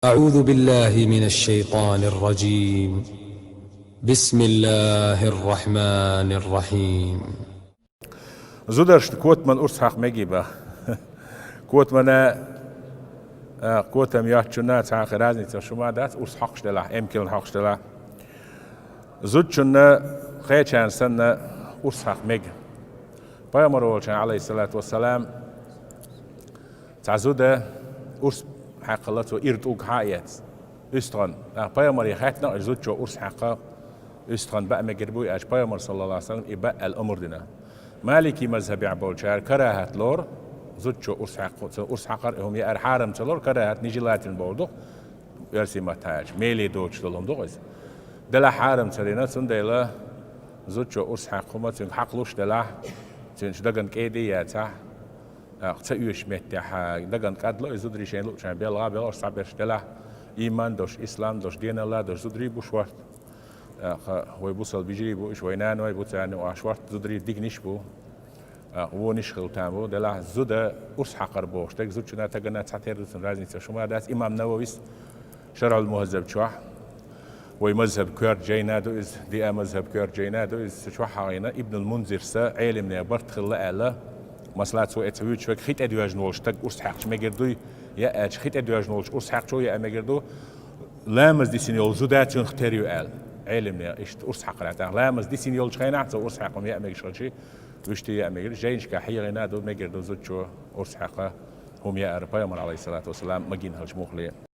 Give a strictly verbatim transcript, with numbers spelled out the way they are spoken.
أعوذ بالله من الشيطان الرجيم. بسم الله الرحمن الرحيم. Зударшна котаман урс хьакха мегий ба? Котамана, а, котам йоцчунна цхьа хи разница шу ма дац, урс хьокхаш делахь, эмкална хьокхаш делахь. Зудчунна кхечарна санна урс хьакха мега. Пайхамар волчарна, алейхиссалату вассалам, цхьа зуда урс хьаькхалла, цо ира тӀулг хьа а эц. УьстагӀан. ТӀаккха пайхамаре хаьттина, уьш зудчо урс хьаькха уьстагӀан баа мегар буй аьлча, пайхамар, саллаллаху алейхи ва саллам, и баа аьлла омра дина. Малики мазхабехь болчара карахӀат лор, зудчо урс хьаькха, цо урс хьакхар, хӀума яар хьарам ца лор, карахӀат, нежелательно бохург ду-кх, оьрсийн маттахь аьлча, меле доцуш долу хӀума ду-кх иза. Делахь хьарам ца дина, цундела зудчо урс хьаькха хӀума цуьнга хьакхалуш делахь, цуьнан дагна кӀеди яцахь, тӀаккха ца оьшучу меттехь, дагна кӀадло, и зударий шайна луучарна белгӀа а белхаш схьаберш делахь, ийман долуш, ислам долуш, денал а долуш зударий бу шортта. ТӀаккха вай бусалба йижарий бу, уьш вай наной бу, царна юкъахь шортта зударий диканиш а бу. ТӀаккха вониш а хила там бу. Делахь зуда урс хьакхар бохуш дерг, зудчунна, тагана цхьатерра ду, цуьнан разница шу ма дац. Имам Нававис Шархьул Мухьаззаб чохь, вай мазхаб коьрта жайна ду иза, диъ мазхаб коьрта жайна ду иза, цу чохь хьахийна, Ибнул Мунзирса Ӏелимнех барт хилла аьлла, масала, цо эца вуьйцуш верг, хи тӀедоьжна волчу стаг урс хьаькхча мегар дуй, я аьлча, хи тӀедоьжна волчу урс хьаькхчо яа мегар ду, ламаз дисина йолу зуда цуьнах тера ю аьлла. Ӏелимнех иштта урс хьакхарехь, тӀаккха ламаз дисина йолчу хенахь цо урс хьаькха хӀума яа мегаш хилчий, вуьшта яа мегар, жайнашкахь хьахийна ду, мегар ду зудчо урс хьаькха хӀума яар, пайхамар, алейхиссалату вассалам, магийна хилча муххале.